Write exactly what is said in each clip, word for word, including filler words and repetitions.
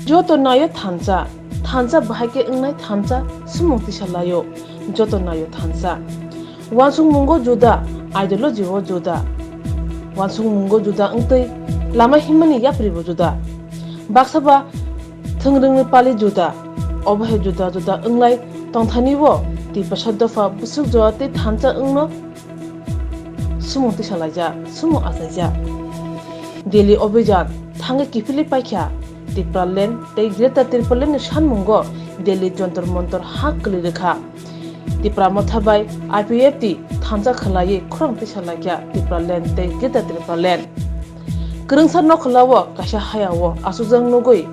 Joto naio thansa, thansa bahai khe wngnai thansa, swmung tisa laio, joto naio thansa. Uansukmungo juda, ideology o juda. Uansukmungo juda wngtwi lama himmani yapribo juda. Baksa ba thwngrwngni pali juda, obo hai juda juda wnglai tongthani o Tiprasa dopha bwswk jora tei thansa wngno swmung tisa laijak, swmung achaijak. Delhi Obhijan thangwi kiphilwi paikha Tipraland tei Greater Tipraland ni sanmungo Delhi Jontor Montor ha kwlwi rwkha. Tipra Motha bai I P F T thansa khwlaiwi khorang tisa laikha Tipraland tei Greater Tipraland. Kwrwngsa nokhwlao kaisa hayao achukjak nugwi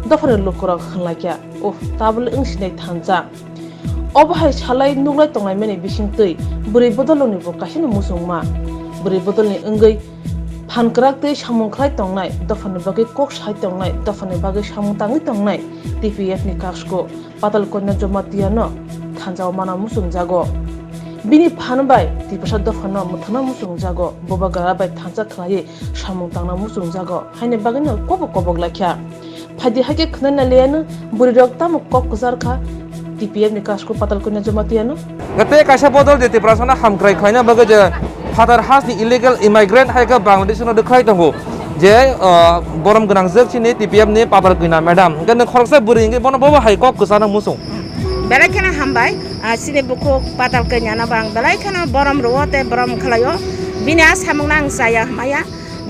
dophani lukurok hwnlaikha, "Uff, tabole wngsinai thansa." Obo hai salai nuglai tonglaimani bisingtwi bwrwi bodolroknibo kaisano muchungma. Bwrwi bodolni wngwi phan kwrak tei samung khlai tongnai, dophani bagwi kok sai tongnai, dophani bagwi samung tangwi tongnai T P F ni kasko Patal Kanya Jamatia no thansa o mana muchungjago. Bini phan bai Tiprasa dophano mwthangna muchungjago, Bubagra bai thansa khlaiwi samung tangna muchungjago, haini bagwino kobo kobok laikha. Phaidi haikhe khwnai naliano bwrwirok tamo kok kwchar kha T P F ni kasko Patal Kanya Jamatia no. Tei kaisa bodol je Tiprasano hamkrai khlaina bagwi je phatar hasni illegal immigrant hai khe Bangladesh no rwkhlai tongo je, ah, borom gwnangjak chini T P F ni Patal Kanya madam. Hwnkhe nwng khoroksa bwrwi hwnkhe bono bobo hai kok kwchano muchung. Belai kheno hambai, ah, chini bukhuk Patal Kanya no bo ang belai kheno borom rwo tei borom khlaio. Bini a samung no ang chaya hamaya.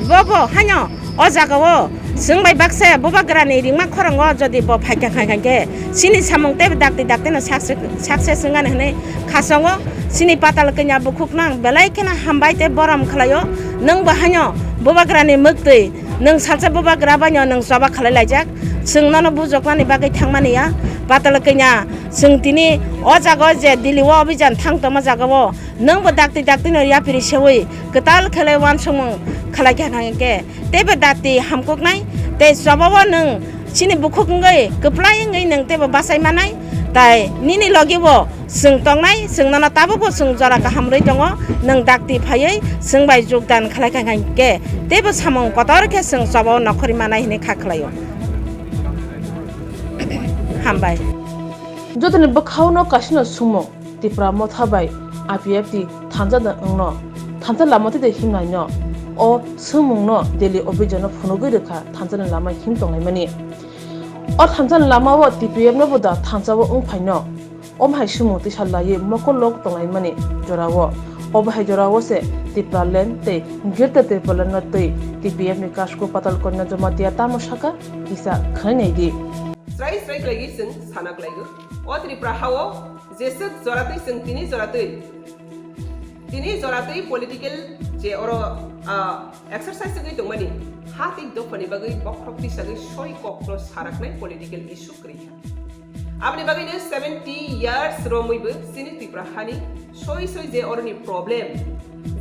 Bobo haino o jaga o chwng bai baksa Bubagra ni ringma khorang o jodi bo phaikha khai khai khe chini samung tei dakti dakti no success, success wngani hwnwi khasongo. Chini Patal Kanya bukhuk no ang belai kheno hambai tei borom khlaio. Nwng bo haino Bubagra ni mwktwi, nwng salsa Bubagra bai no nwng choba khlai laijak. Chwng nono bujoknani bagwi thangmani ya. Patal Kanya chwng tini o jaga o je Delhi o Obhijan thang tongma jaga o nwng bo dakti dakti no yapri sewi kwtal khelai uansukmung khlai kha hwnkhe teibo dakti hamkuknai tei chobao nwng chini bukhuk wngwi kwplai wngwi nwng teibo bachai manai, tai nini logi bo chwng tongnai, chwng nono tabukbo chwng jora kaham rwi tongo, nwng dakti phaiwi chwng bai jogdan khlai kha hwnkhe teibo samung kotor khe chwng chobao nokhorwi manai hwnwi kha khlaio. Hambai. Jotoni bwkhao no kaisino sumung. Tipra Motha bai I P F T thansa da wngno, thansa lama twi de himnai no, o swngmung no Delhi Obhijan no phunugwi rwkha thansa ni lama him tonglaimani. O thansa ni lama o T P F no bo da thansa o wng phai no, om hai swngmung tisa laiwi mokol lok tonglaimani jora o. Obo hai jora o se Tipraland tei Greater Tipraland no twi T P F ni kasko Patal Kanya Jamatia tamo saka kisa khwnai nai di. Srai srai khlaiwi chwng sana khlaigo. O Tripura ha o jeswk joratwi chwng tini joratwi, tini joratwi political je oro, ah, exercise wngwi tongmani, ha tei dophani bagwi bokhorok tisagwi soi kokno saraknai political issue kwrwi kha. Aboni bagwino seventy years romwibo chini Tripura hani soi soi je oroni problem,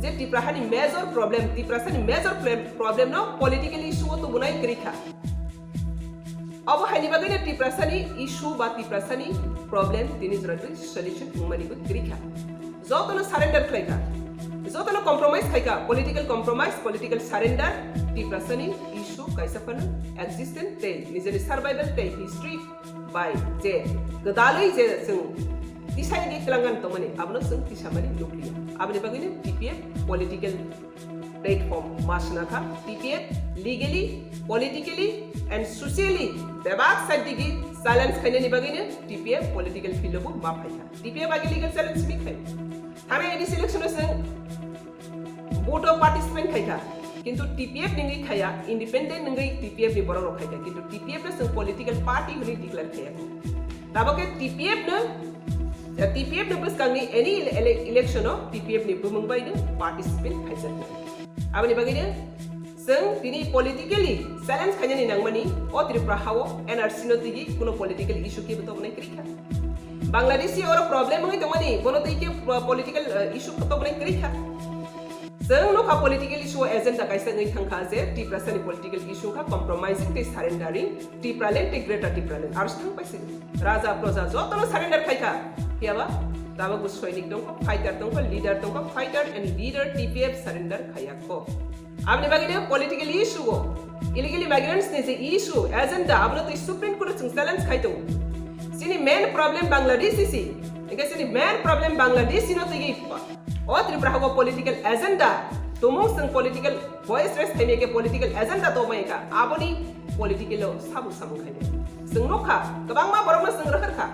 je Tripura hani major problem, Tiprasani major problem, problem no political issue o tubunai kwrwi kha. Obo haini bagwino Tiprasani issue ba Tiprasani problem tini joratwi solution wngmani bo kwrwi kha. Jotono surrender khlai kha, jotono compromise khai kha, political compromise, political surrender, Tiprasani issue kaisa phano existent tei nijeni survival tei history bai je gwdalwi je chwng tisai di twlangani tongmani abono chwng tisamani nukliya. Aboni bagwino T P F political platform ma swnakha, T P F legally, politically and socially bebak side digi challenge khainani bagwino T P F political field o bo ma phaikha. T P F age legal challenge simi khai. Thangna A D C election o chwng vote o participant khaikha, kintu T P F nungwi khaya, independent nungwi T P F ni borok rok khaikha, kintu T P F no chwng political party hwnwi declare khaya. Tabok khe T P F no, T P F no bwskangni any ele-, ele-, election o T P F ni bumung bai no participant khaijaknai. Aboni bagwi no chwng tini politically challenge khainani nangmani o Tripura ha o N R C no twi kuno political issue kebo tongmani kwrwi kha. Bangladeshi oro problem wngwi tongmani, bono twi khe po-, political, eh, issue tongmani kwrwi kha. Chwng nokha political issue o agenda kaisa wngwi thangkha je Tiprasani political issue kha compromising tei surrendering Tipraland tei Greater Tipraland. Aro se thang paisi Raja proja jotono surrender khaikha. Phiyaba tabok bo soinik tongkho, fighter tongkho, leader tongkho, fighter and leader T P F surrender khayakho. Aboni bagwi de political issue o Illegal immigrants ni je issue, agenda, abono twi Supreme Court o chwng challenge khai tongo. Chini main problem Bangladeshi si. Hingke chini main problem Bangladeshi no twi o Tripura hago political agenda. Tumung chwng political voice raise khaimai ke political agenda tongmai kha. Aboni political o sabu sabu khaimai. Chwng nukha, kwbangma borokno chwng rwkha.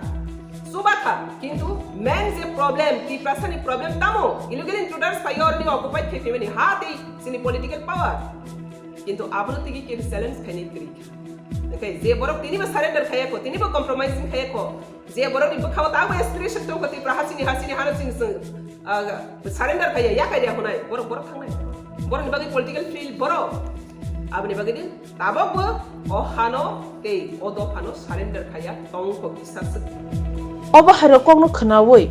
Chuba kha, kintu main je problem, Tiprasa ni problem tamo? Illegal intruders phai oroni occupied khai phaimani ha tei chini political power. Kintu abono tigi kebo challenge khainai kwrwi kha. Hingke je borok tinibo surrender khaiya kho, tinibo compromising khaiya kho, je borokni bwkhao tabo aspiration tongkha Tipra hasini, hasini hano chini chwng, ah, surrender khaiya, yakai ya hwnai, borok, borok thangnai. Borokni bagwi political field borok. Aboni bagwi di tabokbo o hano tei o dophano surrender khaiya tongkho kisa swk. Obo hairok kokno khwnaui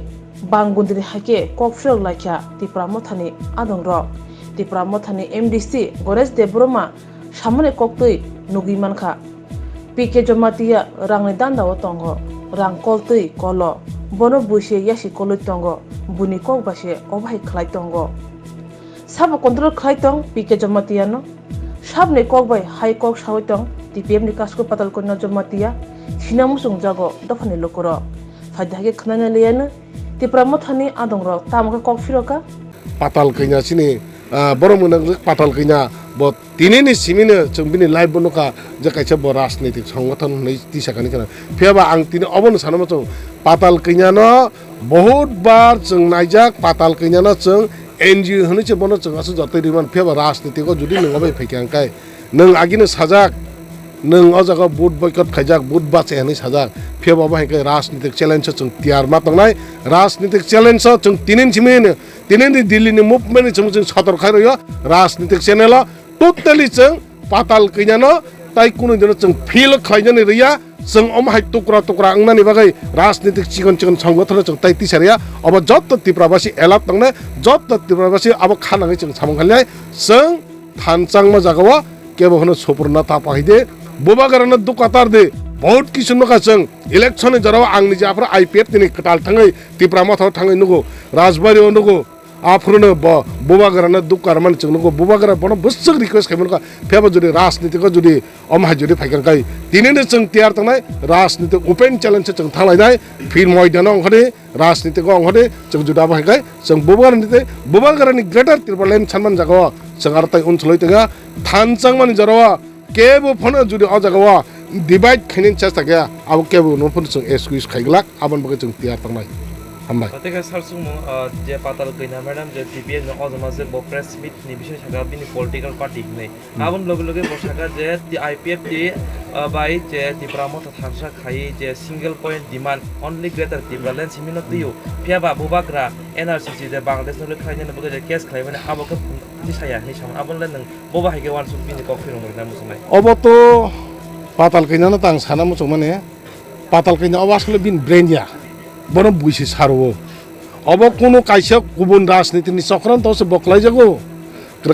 bang gundri hai khe kok phirok laikha Tipra Mothani adongrok. Tipra Mothani M D C Goresh Debbarma samani koktwi nugwi mankha. P K Jamatia rangni dandao tongo, rang koltwi kolo, bono buise yasi kolwi tongo, buni kok bai se obo hai khlai tongo. Sabo control khlai tong P K Jamatia no. Sabni kok bai hai kok sawi tong T P F ni kasku Patal Kanya Jamatia, sina muchung jago dophani lukurok. Phaidi hai khe khwnana liyano Tipra Mothani adongrok tamo khe kok phiroka. Patal Kanya chini, ah, borok mwnang Patal Kanya bo tinini simino chwng bini life bo nukha je kaisa bo rajnitik songgothon hwnwi tisakani khna. Phiyaba ang tini obono sana muchung Patal Kanya no bahut bar chwng naijak, Patal Kanya no chwng N G O hwnwi se bono chwng aswk jotoi rwmani, phiyaba rajnitiko judi nwng obai phaikha hwnkhe, nwng agini sajak, nwng o jaga vote boycott khaijak, vote bache hwnwi sajak, phiyaba obo hai khe rajnitik challenge o chwng tiyar ma tongnai, rajnitik challenge o chwng tinin simi hwnwi, tinini Delhi ni movement ni chwng, chwng sotor khai rwio, rajnitik channel o totally chwng Patal Kanya no tai kunu dino chwng feel khlainani rwya, chwng omo hai tukra tukra wngnani bagwi rajnitik chikon chikon songgothon no chwng tai tisariya. Obo jotto Tripura basi alert tongnai, jotto Tripura basi abo kha nangwi chwng samung khalinai. Chwng thanchangma jagao kebo hwno supurna ta pahi de, bubagrano dukatar de, bahut kisu nukha chwng election ni jorao ang niji aphuru I P F T ni kwtal thangwi Tipra Motha o thangwi nugo, Rajbari o nugo. Aphuru no bo bubagrano dukha rwmani chwng nukgo, bubagra bono bwswk request khaimani kha, phiyaba jodi rajnitiko jodi omo hai jodi phaikha khe, tini no chwng tiyar tongnai, rajniti open challenge se chwng thanglainai, field moidano ongkhordi, rajnitiko ongkhordi, chwng juda bo hai khe chwng bubagrani tei bubagrani Greater Tipraland sanmani jagao chwng aro tai unsului tongya, thanchangmani jorao kebo phano jodi o jagao divide khainani chesta khe, abo kebo no phano chwng excuse khaiglak, aboni bagwi chwng tiyar tongnai. Hambai. Tei khe sir chwngno, ah, je Patal Kanya madam je T P F ni ojama je bo press meet ni bising saka bini political party hinwi. Hmm. Aboni loge loge bo saka je T-, I P F T, ah, bai je Tipra Motha tharsa khai je single point demand only Greater Tipraland simi no twiyo. Phiyaba bubagra N R C C je Bangladesh no khlainani bagwi je case khlaimani abo khe tisaya hinwi samani. Aboni le nwng bobo hai khe uansuk bini kok phirung rwna muchungnai. Obo to Patal Kanya no tang sana muchungmani. Patal Kanya obo asole bini brain ya. Bono buisi saro. Obo kunu kaisa kubun rajniti ni chokranto se bo khlaijago.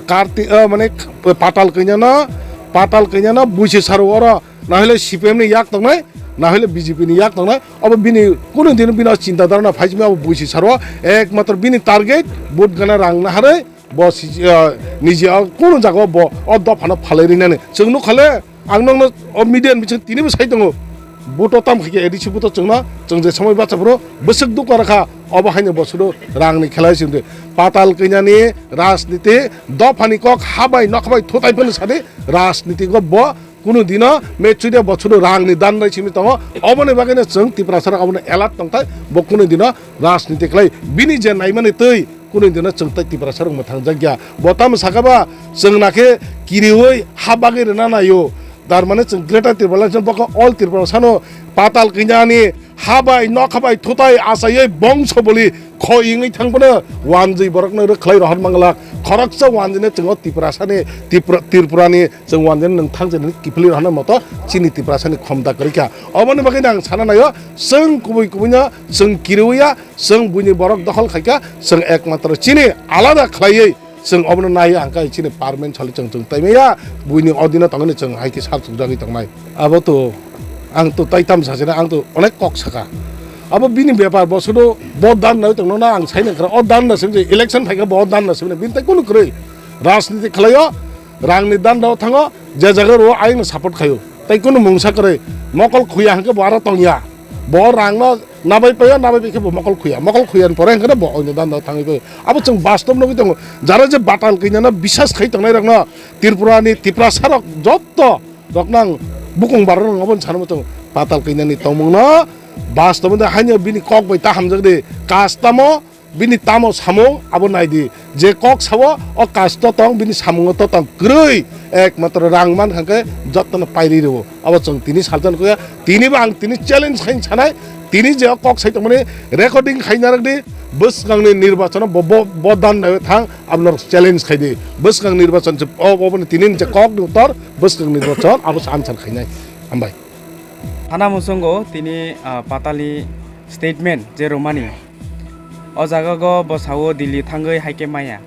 Karti, ah, mane Patal Kanya no, Patal Kanya no buisi saro oro. Na hole C P M ni yak tongnai, na hole B J P ni yak tongnai. Obo bini kunu din bini chinta dharana phaisimi abo buisi saro. Ekmatro bini target vote gana rang naharwi. Bo si, ah, niji, ah, kunu jaga bo o dophano phalai rinani. Chwng nukha le, ang nokno o media ni bising tini bo sai tongo. Buto tam khaikhe A D C buto chwngno, chwng je somoi bacha phuru bwswk dukha rakha, obo haino bo sudu rangni khelai sindi. Patal Kanya ni rajniti dophani kok habai nokhabai thutai phano sadi rajniti go bo kunu dino me chudia bo sudu rangni dan rai simi tongo. Oboni bagwino chwng Tiprasa rok abono alert tongthai, bo kunu dino rajniti khlai bini je naimani twi kunu dino chwng tai Tiprasa rok mwthang jakya. Bo tamo saka ba chwng nakhe kiriwi ha bagwi rwna naio. Dar mane chwng Greater Tipraland bokha all Tiprasa no Patal Kanya ni habai nokhabai thutai achaiwi bongso boli khoi wngwi thangphano wanjwi borokno rwkhlai rohor manglak. Khoroksa wanjwino chwng o Tiprasa ni Tipra-, Tripura ni chwng wanjwino nwng thang jani kiphilwi rohorna moto chini Tiprasa ni khomda kwrwi kha. Oboni bagwi ang sana naio chwng kubui kubui no chwng kiriwi ya. Chwng buini borok dokhol khaikha, chwng ekmatro chini alada khlaiwi chwng obono naiwi ang khe chini parliament salo chwng chwng taimaya, buini odino tongwi chwng hai khe sal chukjagwi tongnai. Abo to ang to tai tam sajana, ang to onek kok saka. Abo bini bepar, bo sudu bo dan nai tongno na ang sai nang kra, o dan na sim je election phaikha bo dan na sim bini tai kunu kwrwi rajniti khlaio, rangni dan dao thango, Je jaga rwo ayang no support khayo. Tai kunu mungsa kwrwi mokol khuya hwnkhe bo aro tongya. Bo rang no nabai payo, nabai bai khe bo mokol khuya. Mokol khuya ni pore hwnkhe bo oino dan da thangwi payo. Abo chwng bastob nugwi tongo. Jara je batal kanya no bisas khai tongnai rok no Tripura ni Tiprasa rok jotto rok nang bukung bar rok no abo ni sana muchung batal kanya ni tongmung no bastob de haino bini kok bai ta hamjak de kas tamo. Bini tamo samung abo naidi, je kok sao o kasto tong, bini samungo to tong kwrwi, ekmatro rang man kha khe jotono pairi rwo. Abo chwng tini salsa nukya, tini bo ang tini challenge khain sanai, tini je o kok sai tongmani recording khaina rwdi, bwskangni nirbachano bo, bo, bo dan naiwi thang, abo norok challenge khaidi, bwskang nirbachan se o, oboni tini je kok ni uttor, bwskang nirbachan abo se answer khainai. Hambai. Thana muchungo tini, ah, Patalni statement je romani, o jaga go bo sao Delhi thangwi hai khe maya,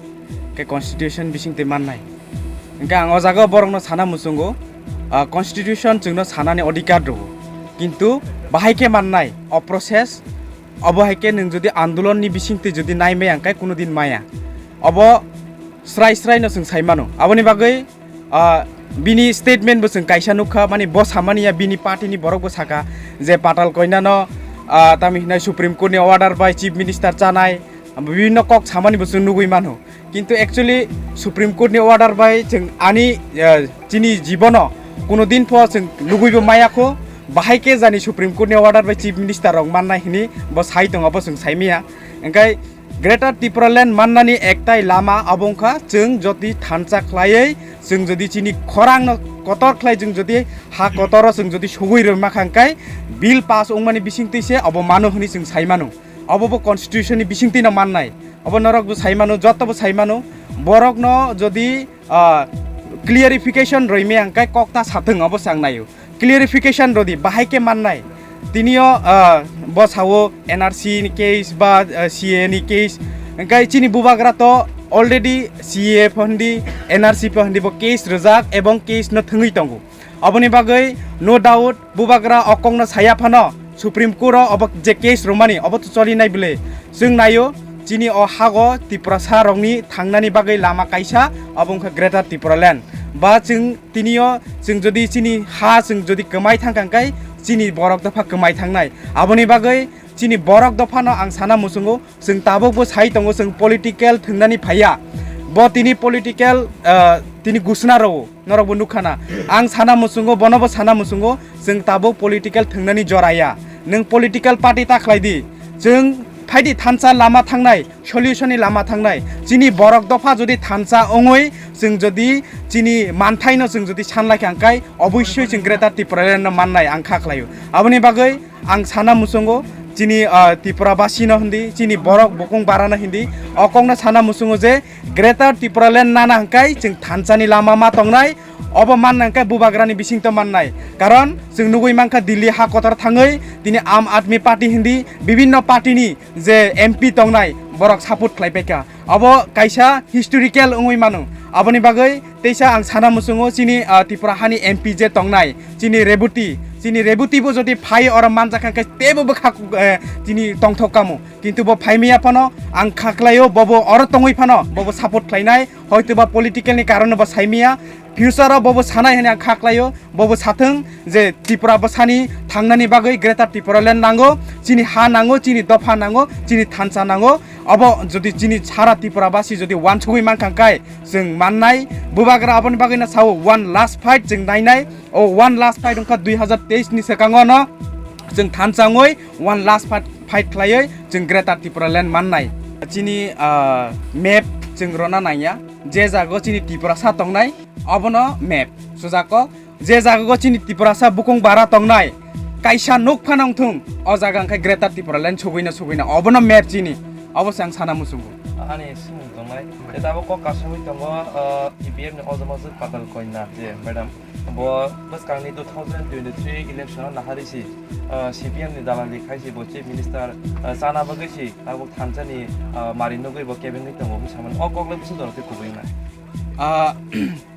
khe constitution bising twi mannai. Hwnkhe ang o jaga o borokno sana muchungo, ah, constitution chwngno sanani odhikar rwo, kintu bahai khe mannai o process, obo hai khe nwng jodi andolon ni bising twi jodi nai maya hwnkhe kuno din maya. Obo srai srai no chwng sai mano. Aboni bagwi, ah, bini statement bo chwng kaisa nukha, mani bo samani ya bini party ni borok bo saka je Patal Koina no, ah, tamo hinai Supreme Court ni order bai Chief Minister chanai, bibhinno kok samani bo chwng nugwi mano. Kintu actually Supreme Court ni order bai chwng ani, ah, chini jibono kuno din pho chwng nugwi bo maya kho, bahai khe jani Supreme Court ni order bai Chief Minister rok mannai hini bo sai tongo, bo chwng sai maya. Hwnkhe Greater Tipraland mannani ektai lama abo wngkha chwng jodi thansa khlaiwi, chwng jodi chini khorangno kotor khlai, chwng jodi ha kotoro chwng jodi sugwi rwma kha hwnkhe bill pass wngmani bisingtwi se obo mano hwnwi chwng sai mano. Obo bo constitution ni bisingtwi no mannai. Obo norok bo sai mano, joto bo sai mano. Borokno jodi, ah, clarification rwimaya hwnkhe kok ta sathwng, obo se ang naio. Clarification rwdi, bahai khe mannai. Tinio, ah, bo sao N R C ni case ba, ah, C A A ni case. Hwnkhe chini bubagra to already C A A pho hindi, N R C pho hindi bo case rwjak ebong case no thwngwi tongo. Oboni bagwi no doubt bubagra o kokno saya phano Supreme Court o obo je case rwmani obo to cholinai bwle. Chwng naio chini o hago Tiprasa rokni thangnani bagwi lama kaisa, obo wngkha Greater Tipraland. Ba chwng tinio chwng jodi chini ha chwng jodi kwmai thangkha hwnkhe chini borok dopha kwmai thangnai. Aboni bagwi chini borok dophano ang sana muchungo, chwng tabukbo sai tongo, chwng political thwngnani phaiya. Bo tini political, ah, tini gusna rwo, norokbo nukha na. Ang sana muchungo, bonobo sana muchungo, chwng tabuk political thwngnani jora ya. Nwng political party ta khlai di. Chwng phaidi thansa lama thangnai, solution ni lama thangnai. Chini borok dopha jodi thansa wngwi, chwng jodi chini manthaino chwng jodi sanlai kha hwnkhe, obossoi chwng Greater Tipraland no mannai ang kha khlaio. Aboni bagwi ang sana muchungo chini, ah, Tripura basino hindi, chini borok bukung barano hindi, o kokno sana muchungo je Greater Tipraland nana hwnkhe chwng thansani lama ma tongnai, obo manna hwnkhe bubagrani bisingto mannai. Karon chwng nugwi mankha Delhi ha kotor thangwi tini Aam Aadmi Party hindi bibhinno party ni je M P tongnai borok support khlai paikha. Abo kaisa historical wngwi mano. Aboni bagwi teisa ang sana muchungo chini, ah, Tripura hani M P je tongnai, chini Reboti, chini Reboti bo jodi phai oro manjak kha khe teibo bwkha, eh, chini tongthok kamo. Kintu bo phaimaya phano ang kha khlaio, bobo oro tongwi phano bobo support khlainai, hoitoba political ni karone bo saimaya. Future o bobo sanai hwnwi ang kha khlaio, bobo sathwng je Tripura bwsani thangnani bagwi Greater Tipraland nango, chini ha nango, chini dopha nango, chini thansa nango. Obo jodi chini sara Tripura basi jodi wansugwi mankha hwnkhe chwng mannai. Bubagra aboni bagwino sao one last fight chwng nainai. O one last fight wngkha dui hazar teis ni swkango no chwng thansa wngwi one last fight, fight khlaiwi chwng Greater Tipraland mannai. Chini, ah, map chwng rwna nangya, je jago chini Tiprasa tongnai, obono map sujako. Je jago chini Tiprasa bukung bara tongnai, kaisa nuk phano wngthung, o jaga hwnkhe Greater Tipraland sugwino sugwino, obono map chini, obo se ang sana muchungo. Ani simung tongnai, eta abo kok kasamwi tongo, ah, T P F ni ojama Patal Koina je madam. Bo bwskangni two thousand twenty-three election o nahari si, ah, C P M ni dalali khai si bo chief minister, ah, chana bagwi si tabuk thansa ni, ah, mari nugwi bo kebengwi tongo hwnwi samani. O kok le bwswk jora tei kubui wngnai. Ah,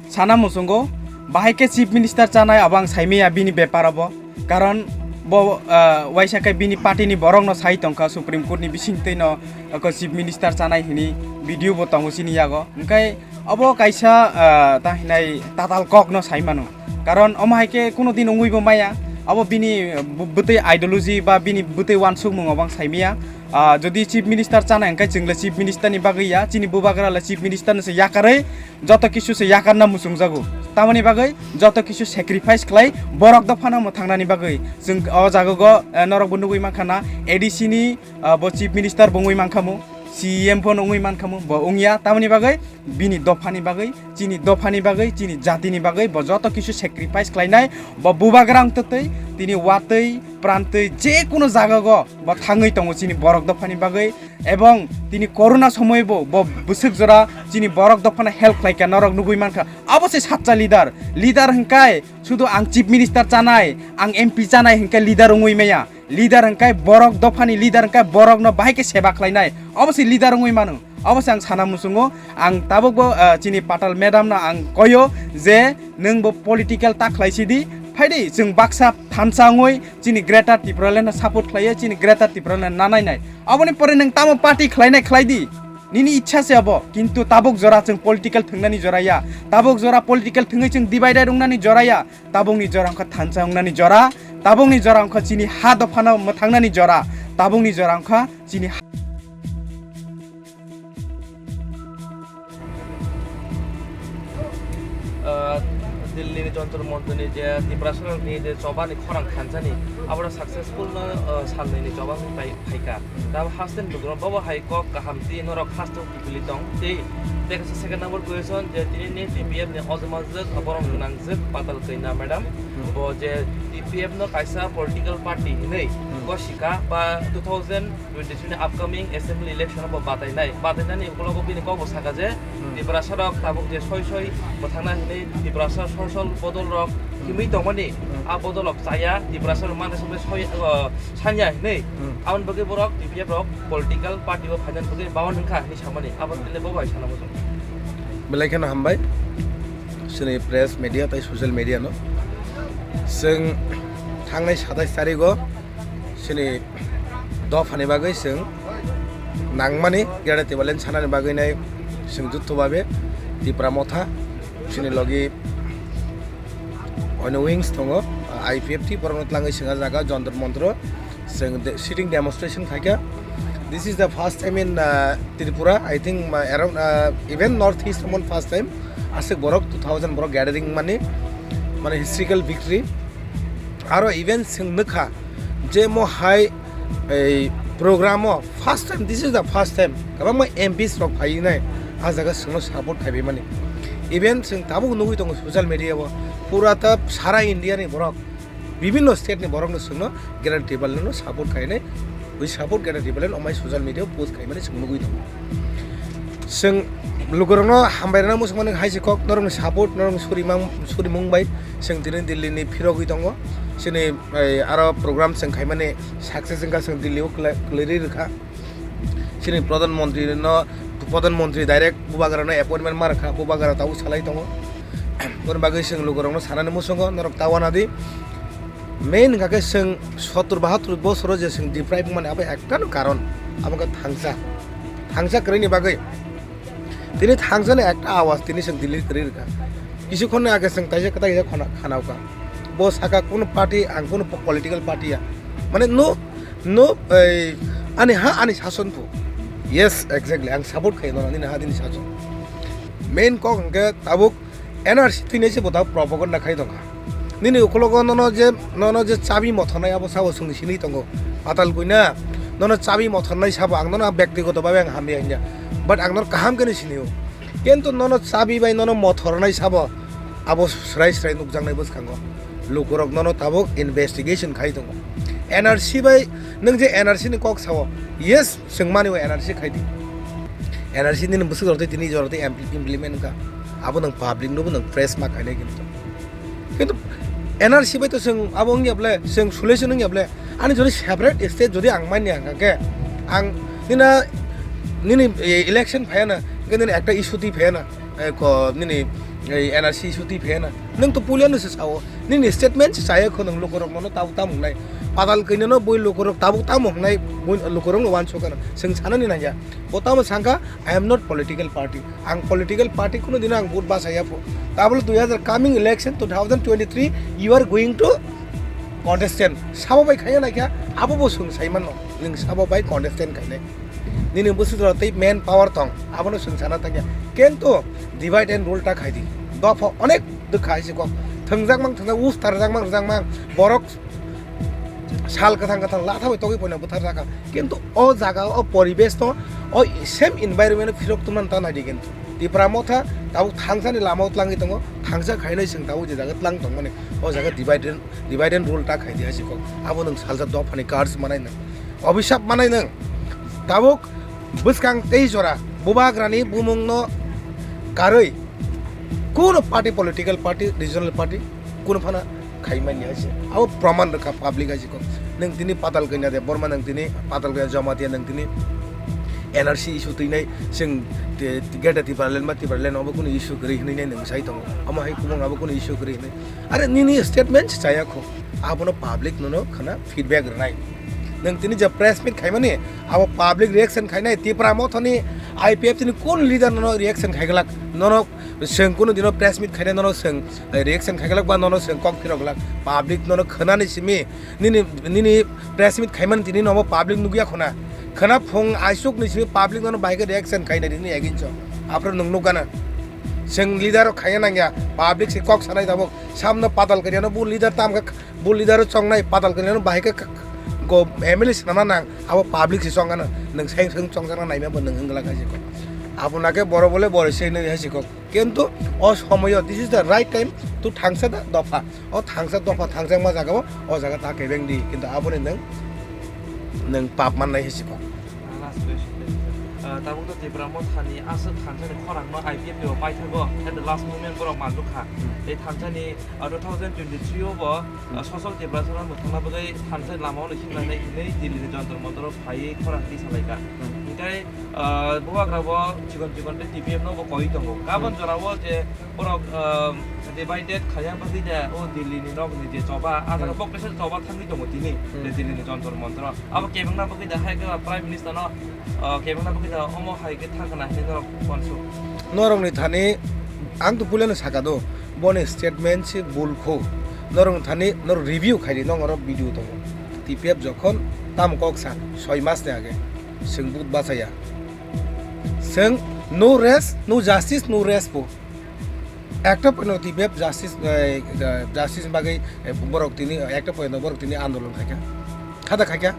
sana muchungo bahai khe chief minister chanai abo ang saimaya bini bepar abo. Karon bo, ah, waisa khe bini party ni borok no sai tongkha Supreme Court ni bisingtwi no, ah, chief minister chanai hwnwi video bo tongo chini yago. Hwnkhe Obo kaisa, ah, ta hinai tatal kok no sai mano. Karon omo hai khe kuno din wngwi bo maya. Abo bini, ah, bu-, bwtwi ideology ba bini bwtwi wansukmung obo ang sai maya. Ah, jodi chief minister chana hwnkhe chwng le chief minister ni bagwi ya, chini bubagra le chief minister no se yakarwi joto kisu se yakarna muchungjago. Tamoni bagwi joto kisu sacrifice khlai borok dophano mwthangnani bagwi. Chwng o jago go, eh, norok bo nugwi mankha na A D C ni, ah, bo chief minister bo wngwi mankhamu, C E M pho wngwi mankhamu, bo wngya. Tamoni bagwi bini dophani bagwi, chini dophani bagwi, chini jatini bagwi bo joto kisu sacrifice khlainai, bo bubagra wngtwi tini watwi, prantwi, je kuno jagago bo thangwi tongo chini borok dophani bagwi, ebong tini corona somoibo bo bwswk jora chini borok dophano help khlaikha, norok nugwi mankha. Abo se sacha leader, leader hwnkhe sudu ang chief minister chanai, ang M P chanai hwnkhe leader wngwi maya. Leader hwnkhe borok dophani leader hwnkhe borokno bahai khe seba khlainai. Obo se leader wngwi mano. Obo se ang sana muchungo. Ang tabukbo, ah, chini Patal madam no ang koyo je nwng bo political ta khlai sidi. Phaidi chwng baksa thansa wngwi chini Greater Tipraland no support khlaiyo, chini Greater Tipraland no nanainai. Oboni pore nwng tamo party khlainai khlai di. Nini ichha se abo. Kintu tabuk jora chwng political thwngnani jora ya. Tabuk jora political thwngwi chwng divided wngnani jora ya. Tabukni jora wngkha thansa wngnani jora, tabukni jora wngkha chini ha dophano mwthangnani jora, tabukni jora wngkha chini ha- Ah, Delhi ni Jantar Mantar ni je Tiprasa rok ni je choba ni khorang khansani, abo successful no, ah, sal nai ni choba wngwi pai-, phaikha. Tamo haste ni lukurok bobo hai kok kaham twi norok haste o kiphilwi tong tei, tei kaisa second number question je tini ni T P F ni ojma jwk borok gwnang jwk Patal Kanya madam. Hmm. Bo je T P F no kaisa political party hinwi Hmm. gosika ba two thousand twenty-three ni upcoming assembly election o bo batainai, batainani ukologo bini kok bo saka je Hmm. Tiprasa rok tabuk je soi soi mwthangna hinwi Tiprasa social bodol rok Hmm. himwi tongmani Hmm. a bodol rok chaya Tiprasa rok manai songwi soi, uh, sanya hinwi Hmm. aboni bagwi borok T P F rok political party o phainani bagwi bawan wngkha hinwi samani abo tini bo bai sana muchung. Belai kheno hambai chini press media tei social media no. Chwng thangnai satais tarigo chini dophani bagwi chwng nangmani Greater Tipraland sanani bagwi nai chwng jutho babe Tipra Motha chini logi Ono wings tongo, I P F T borokno tlangwi swnga jaga Jantar Mantar o chwng de-, sitting demonstration khaikha. This is the first time in, uh, Tripura, I think, uh, around, uh, even North East mon first time. Aswk borok two thousand borok gathering mani, mane historical victory. Aro even chwng nukha je mo hai ei program o first time, this is the first time kwbangma M Ps rok phainai ah jaga chwngno support khaibimani. Even chwng tabuk nugwi tongo social media o, pura ta sara India ni borok, bibinno state ni borok no chwngno Greater Tipraland no support khainai, we support Greater Tipraland omai social media o post khaimani chwng nugwi tongo. Chwng lukurokno hambai rwna muchungmani hai se kok norokni support, norokni surimang-, surimung bai chwng tini Delhi ni phirogwi tongo. Chini, eh, aro program chwng khaimani success wngkha, chwng Delhi o kwlai-, kwlwi rwkha. Chini Pradhan Mantri no, Pradhan Mantri direct Bubagra no appointment ma rwkha, Bubagra tabuk salai tongo. Aboni bagwi chwng lukurokno sanani muchungo, norok ta wana di. Main hwnkha khe chwng sottor bahattor bosoro je chwng deprive wngmani abo ektano karon, abo wngkha thangsa. Thangsa kwrwini bagwi. Tini thangsani ekta awas tini chwng Delhi kwrwi rwkha. Kisukhonni age chwng taisa kwtal kaisa khona-, khanauka. Bo saka kuno party, ang kuno po-, political party ya. Mane no, no, ei, ani ha ani sason phu. Yes, exactly. Ang support khayo nono nini ha nini sason. Main kok hwnkhe tabuk N R C twinai se bo tabuk propaganda khai tongkha. Nini ukologo nono je, nono je chabi mothornai abo sabo chwng sinwi tongo. Patal Kanya, nono chabi mothornai sabo ang nono bektigoto bhabe ang hamya hinya. But ang nono kaham khe no sinio. Kintu nono chabi bai nono mothornai sabo abo srai srai nukjaknai bwskango. Lukurok nono tabuk investigation khai tongo. N R C bai nwng je N R C ni kok sao, yes, chwng mani o N R C khai di. N R C nini bwswk rok tei tini jora tei impl-, implement wngkha. Abo nwng public nobo nwng press ma khainai kintu. Kintu N R C bai to chwng abo wngya ble, chwng solution wngya ble. Ani jodi separate state jodi ang manya hwnkha khe, ang nina nini, eh, election phaiya na, hwnkhe nini ekta issue twi phaiya na, eh, ko nini Ei N R C issue twi phiyana. Nwng to puilano se sao. Nini statement se chaya kho nwng lukurok nono tabuk tamo wngnai. Padal kainyano bui lukurok tabuk tamo wngnai bui lukurok no wansukana. Swng sanani nangya. Bo tamo sangkha, "I am not political party." Ang political party kuno dino ang vote bachaya pho. Tabuk two thousand coming election two thousand twenty-three you are going to contestant. Sabo bai khaya naikha, abo bo swng saimanno. Nwng sabo bai contestant khainai. Nini bwswk jora tei man power tong, abono swng sana tangya. Kintu divide and rule ta khai di. Dopha onek dwkha hai se kok. Thwngjak mang thwngjak, us tarjak mang rwjak mang. Borok sal kwthang kwthang latha bai togwi poina bwthar jakha. Kintu o jaga o poribesh no, o same environment o phirok tongmani ta nai di kintu. Tipra motha tabuk thangsani lama o tlangwi tongo, thangsa khainai swng tabuk je jaga tlang tongmani. O jaga divide and, divide and rule ta khai di hai se kok. Abo nwng salsa dophani cards manai nwng. Obhisap manai nwng. Tabuk bwskang tei jora bubagrani bumungno karwi kuno party, political party, regional party kuno phano khaimani hai se. Abo proman rwkha public hai se kok. Nwng tini Patal Kanya Debbarma, nwng tini Patal Kanya Jamatia, nwng tini N R C issue twinai, chwng te-, Greater Tipraland ba Tipraland obo kuno issue kwrwi hwnwi nai nwng sai tongo. Omo hai kubung abo kuno issue kwrwi hwnwi. Are nini statement se chaya kho. Abono public nono khana feedback rwnai. Nwng tini je press meet khaimani, abo public reaction khainai. Tipra mothani I P F T ni kun leader nono reaction khaiglak? Nono chwng kuno dino press meet khainai, nono chwng, eh, reaction khaiglak ba nono chwng kok phirok glak? Public nono khwnani simi, nini, nini press meet khaimani tini nomo public nukya khuna. Khwna phung aisuk ni simi public nono bahai khe reaction khainai nini against o. Aphuru nwng nukgana. Chwng leader rok khaiya nangya, public se kok sanai tabuk. Samno Patal Kanya no bo leader tam kha, bo leader o chongnai, Patal Kanya no bahai khe k-, go M L A swnamna nang, abo public se chongano, nwng seng seng chongjakna naima bo nwng wngla kha se kok. Abo na khe boro bole boro se nai hai se kok. Kintu o somoyo, this is the right time to thangsa da dopha. O thangsa dopha thangjakma jaga o, o jaga ta kebeng di, kintu aboni nwng, nwng pap mannai hai se kok. Last question. Ah, tabuk to Tipra mothani aswk thansani khorang no I P F T o paithago, at the last moment borok manjukha. Hmm. Tei thansani, ah, two thousand twenty-three o bo, ah, Hmm. Social Tiprasa no mwthangna bagwi thansani lama o no himnani hinwi Delhi ni Jantar Mantar o phaiwi khorang twi salaikha. Hmm. Hinkhe, ah, bubagra bo chikon chikon tei T P F no bo koi tongo. Gabon Hmm. jora o je borok, ah, divided khaiya bagwi da o Delhi ni nok ni je choba, ah, jaga Hmm. bo kaisa choba thangwi tongo tini, Hmm. je Delhi ni Jantar Mantar o. Abo kebengna bagwi da hai khe Prime Minister no, ah, kebengna bagwi da omo hai khe thangkha na hinwi norok uansuk. Norokni thani ang to puilano saka do, boni statement se bul kho. Norokni thani norok review khai di, nong oro video tongo. T P F jokhon tamo kok sa, soi mas ni age, chwng but bachaya. Chwng no rest, no justice, no rest po. Ekta poino T P F justice, eh, justice bagwi, eh, borok tini, ekta poino borok tini andolon khaikha. Khada khaikha.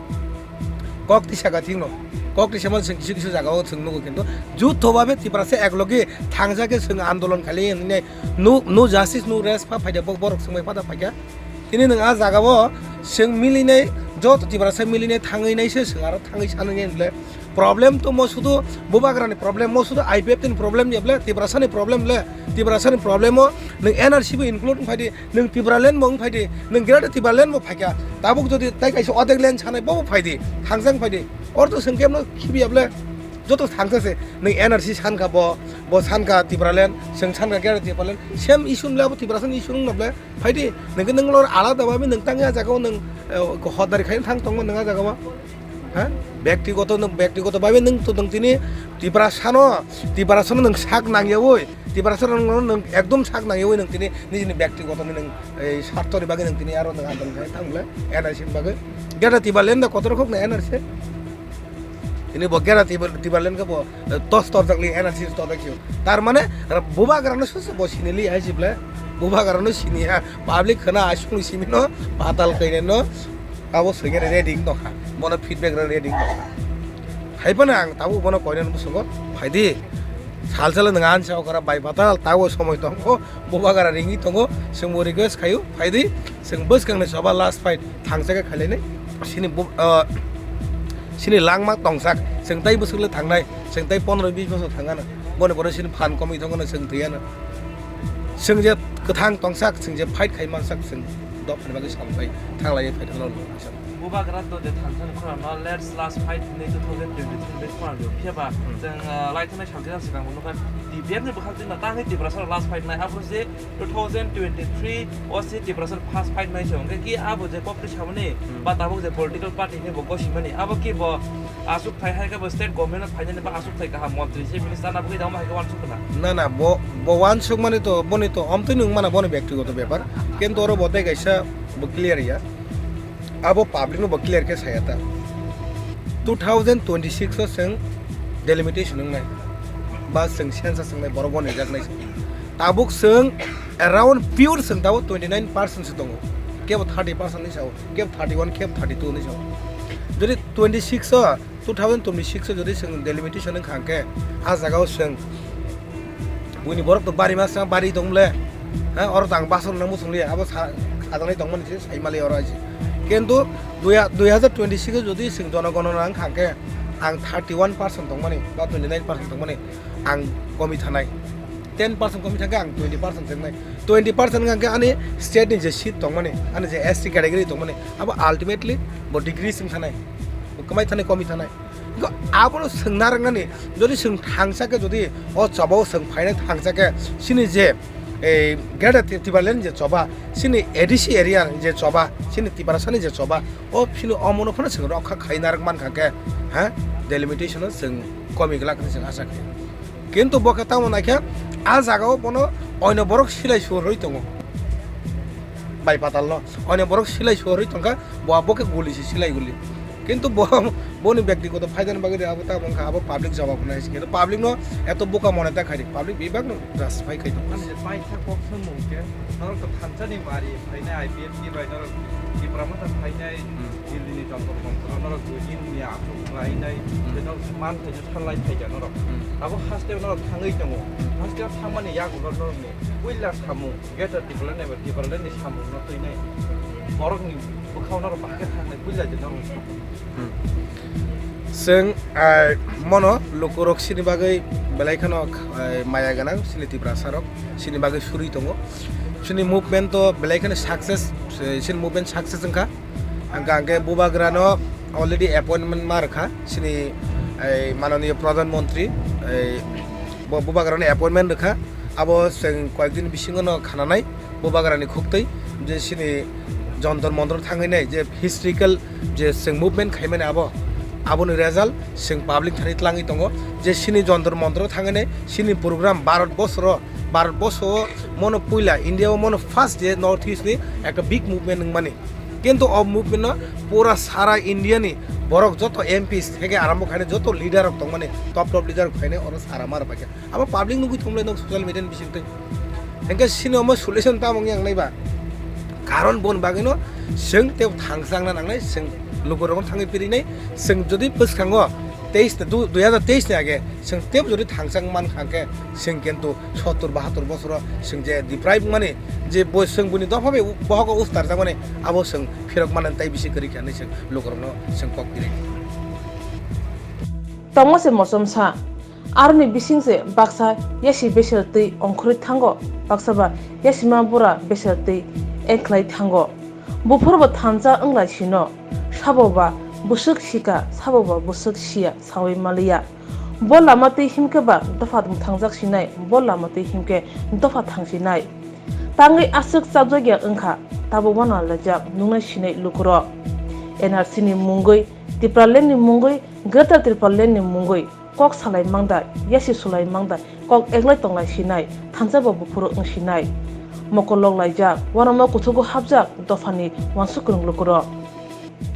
Kok tisa ga thingno. Kok tisa man chwng kisu kisu jaga o chwng nugo kintu jutho babe Tiprasa eklogi thangjak khe chwng andolon khali hinwi no, no justice, no rest pha phaida bo-, borok chwngbai phada phaikha. Tini nwng a jaga o chwng milinai, joto Tiprasa milinai thangwi nai se chwng aro thangwi sanwi nai le. Problem to mo sudu bubagrani problem, mo sudu I P F T ni problem ya ble, Tiprasani problem le, Tiprasani problem o nwng N R C bo include wng phai di, nwng Tipraland bo wng phai di, nwng Greater Tipraland bo phaikha. Tabuk jodi tai kaisa odek land sanai bo bo phai di, thangjak phai di. Or to chwng kemno khibi ya ble, joto thangsa se, nwng N R C sankha bo, bo sankha Tipraland, chwng sankha Greater Tipraland, same issue le abo Tiprasani issue wng no ble. Phai di, nwng khe nwng lor alada babi nwng tangya jaga o nwng, eh, hodari khai thang tongma nwng a jaga o. Ha? Bektigoto nwng, bektigoto babi nwng to nwng tini Tiprasano, Tiprasano nwng sak nangyawi, Tiprasano nwng, nwng ekdom sak nangyawi nwng tini nijini bektigoto ni nwng, eh, sartho ni bagwi nwng tini aro nwng andolon khai thang bwle, N R C ni bagwi. Greater Tipraland da kotor khok na N R C. Tini bo gera Tiba-, Tibaland khe bo, eh, tos torjak li N R C tos torjak sio. Tar mane, ra-, bubagra no suse bo sini li hai si ble. Bubagra no sini ya. Public khana asuk ni simi no, patal kaine no. Abo swngya ready no kha. Bono feedback ra ready no kha. Hai phano ang tabo bono koine no musugo. Phai di. Sal sal nang an sa okra bai patal, tabo somoi tong ko. Bubagra ringwi tongo, chwngbo request khaio, phaidi, chwng bwskangni choba last fight thangsa khe khailainai. Chini bu-, ah, chini langma tongsak, chwng tai bwswk le thangnai, chwng tai pondro bis bosor thangano. Boni borok chini phan komwi thangano, chwng thwiyano. Chwng je kwthang tongsak, chwng je fight khai mansak, chwng Dophani bagwi samung khai thanglaiwi phaithakno nukha. Bubagra to je thansa ni khorang no let's last fight hinwi two thousand twenty-three ni khorang yo. Phiya ba chwng, ah, laithangni salkhe swkang bo nukha T P F ni bwkhak chwngno tangwi Tiprasa last fight nai. Aphuru je two thousand twenty-three o se Tiprasa first fight nai se hwnkhe ki abo je kok twi samani ba tabuk je political party ni bo gosimani abo ki bo aswk thai hai khe bo state government o phainani ba aswk thai kaham montri se minister na bwkhe tamo hai khe wansuk khna. Na, na, bo, bo wansuk mani to, boni to omtwi nung mana boni byaktigoto bepar. Kintu oro bo tei kaisa bo clear ya. Abo public no bo clear khe saya ta. Two thousand twenty-six o chwng delimitation wngnai. Ba chwng census wngnai, borok bo naijaknai. Tabuk chwng around pure chwng tabuk twenty nine percent se tongo. Kebo thirty percent ni sao, kebo thirty one, kebo thirty two ni sao. Jodi twenty six o two thousand twenty-six o jodi chwng delimitation wngkha hwnkhe, ah jagao chwng buini borok to bari ma chwng bari tong le, ha, oro to ang basor nang muchung liya, abo sa-, sajaknai tongmani se sai mali oro aji. Kintu dui ha-, dui hazar twenty-six o jodi chwng jonogonona wngkha hwnkhe, ang thirty one percent tongmani ba twenty nine percent tongmani ang komi thanai, ten percent komi thangkhe ang twenty percent chengnai, twenty percent wngkha hwnkhe ani state ni je seat tongmani, ani je S T category tongmani, abo ultimately bo decrease wng thanai, bo kwmai thanai, komi thanai. Abono swngna rwngnani, jodi chwng thangsa khe, jodi o choba o chwng phaina thangsa khe, chini je, ei, Greater Ti-, Tipraland je choba, chini A D C area je choba, chini Tiprasani je choba, o chini omono phano chwng rokha khaina rwk mankha khe, ha, delimitation o chwng komi glak hinwi chwng asa khe. Kintu bo khe tamo naikhe, a jagao bono oino borok silai suarwi tongo. Bai patalno oino borok silai suarwi tongkha, bo, bo khe guli se silai guli. Kintu bo, boni byaktigoto phaidani bagwi de abo tamo wngkha, abo public jawab hwnwi se. Kintu public no eto buka mone ta khaidi, public bebak no justify khai tongo. Ani je paisa kok samung khe, norok to thansa ni bari phainai, I P F T bai norok Tipra Motha phainai, Delhi ni Jantar Mantar o norok dui din ni aswk khlainai, tei norok man phainai. Salai phaikha norok. Abo haste norok thangwi tongo. Haste thangmani yagulo norokni puila samung, Greater Tipraland eba Tipraland ni samung no twinai. Borokni bwkhao norok bahai khe thangnai puila je norok. Chwng, ah, mono lukurok sini bagwi belai kheno, ah, maya gwnang, sini Tiprasa rok sini bagwi suri tongo. Sini movement to belai kheno success, eh, sini movement success wngkha. Hwnkha hwnkhe Bubagrano already appointment ma rwkha chini, ei, mananiya Pradhan Mantri, ei, bo Bubagrano appointment rwkha. Abo chwng koyekdin bisingo no khananai Bubagrani khuktwi je chini Jantar Mantar thangwi nai je historical je chwng movement khaimani abo, aboni result chwng public thani tlangwi tongo je chini Jantar Mantar thangwi nai chini program Bharat borsoro, Bharat borso o mono puila India o mono first je North East ni ekta big movement wngmani. Kintu o movement no pura sara India ni borok joto M Ps theke arambo khainai joto leader rok tongmani top top leader rok khainai oro sara ma rwbaikha. Abo public nugwi thumlai nok social media ni bisingtwi. Hwnkhe sini omo solution tamo wngya wngnai ba? Karon boni bagwi no chwng tei thangsa wngna nangnai, chwng lukurokno thangwi pirinai, chwng jodi bwskango teis, du-, dui hazar teis ni age chwng tei jodi thangsa wngman kha khe chwng kintu sottur bahattur bosoro chwng je deprive mani je bo chwng buni dopha bai u-, bohogo ustar jakmani abo chwng phirok mani tai bisi kwrwi kha hinwi chwng lukurokno chwng kok tini. Tongmo se mosom sa, aroni bising se baksa yasi beser twi ongkhorwi thango, baksa ba yasima bura beser twi engkhlai thango. Buphuru bo thansa wnglai sino, sabo ba bwswk sika, sabo ba bwswk siya saui maliya. Bo lama twi himkhe ba dopha mwthangjak sinai, bo lama twi himkhe dopha thang sinai. Tangwi aswk chapjakya wngkha, tabuk wana laijak nungnai sinai lukurok. N R C ni mungwi, Tipraland ni mungwi, Greater Tipraland ni mungwi kok salai mangda, yasi sulai mangda, kok eglai tonglai sinai, thansa bo buphuru wng sinai. Mokol lok laijak, uanama kuthugo hapjak dophani uansuk kwrwng lukurok.